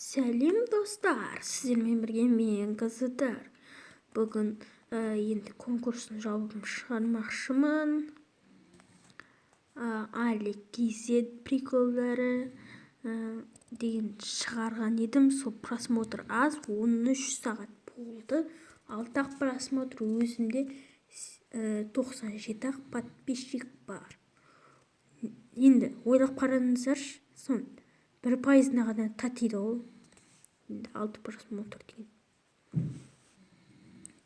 Сәлем, достар! Сіздермен бірге мен, Қызыдар. Бүгін енді конкурстың жауабын шығармақшымын. Али KZ приколдары деген шығарған едім. Сол просмотр аз, 13 сағат болды. 6-ақ просмотр, өзімде 97-ақ подписчик бар. Енді ойлап қараңыздаршы, соның 1%-ына ғана татиды ғой енді алты просмотр деген.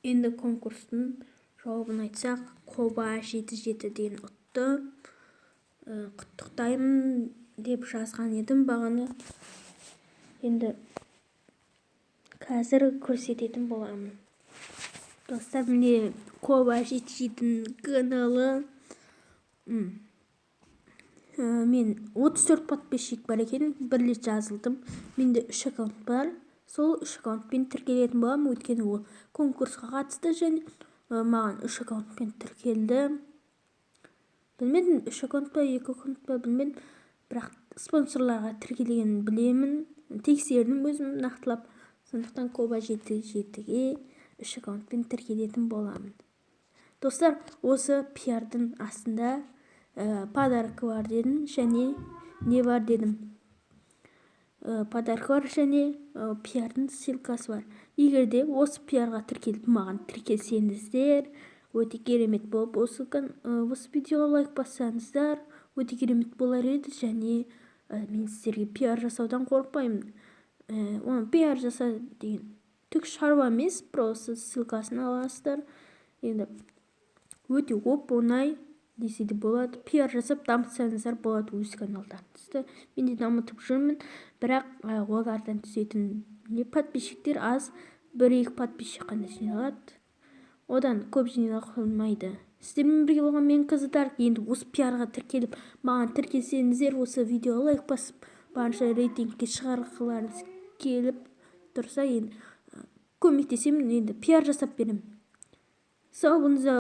Енді конкурстың жауабын айтсақ, Коба 77 деген ұтты. Құттықтаймын деп жазған едім бағана. Енді қазір көрсететін боламын. Достар, міне, Коба 77-нің каналы. Мен 34 подписчик бар екен, бір рет жазылдым. Менде үш аккаунт бар, сол үш аккаунтпен тіркелетін боламын, өйткені ол конкурсқа қатысты және маған үш аккаунтпен тіркелді. Білмедім, үш аккаунт па, екі аккаунт па, білмедім, бірақ спонсорларға тіркелгенін білемін, тексердім өзім нақтылап. Сондықтан Коба 77-ге үш аккаунтпен тіркелетін боламын. Достар, осы пиардың астында подарка бар дедім және не бар дедім? Подарка бар және пиардың ссылкасы бар. Егер де осы пиарға тіркеліп, маған тіркелсеңіздер, өте керемет болып, осы видеоға лайк бассаңыздар, өте керемет болар еді. Және мен сіздерге пиар жасаудан қорықпаймын. Оны пиар жаса деген түк шаруа емес, просто ссылкасын аласыздар. Енді өте оп оңай десе де болады. Пиар жасап дамытсаңыздар болады өз каналдарыңызды. Мен де дамытып жүрмін, бірақ олардан түсетін не подписчиктер аз, бір екі подписчик қана жиналады, одан көп жинала қоймайды. Сіздермен бірге болған мен, Қыздар. Енді осы пиарға тіркеліп, маған тіркелсеңіздер, осы видеоға лайк басып, барынша рейтингке шығарғыларыңыз келіп тұрса, енді көмектесемін, енді пиар жасап беремін. Сау болыңыздар!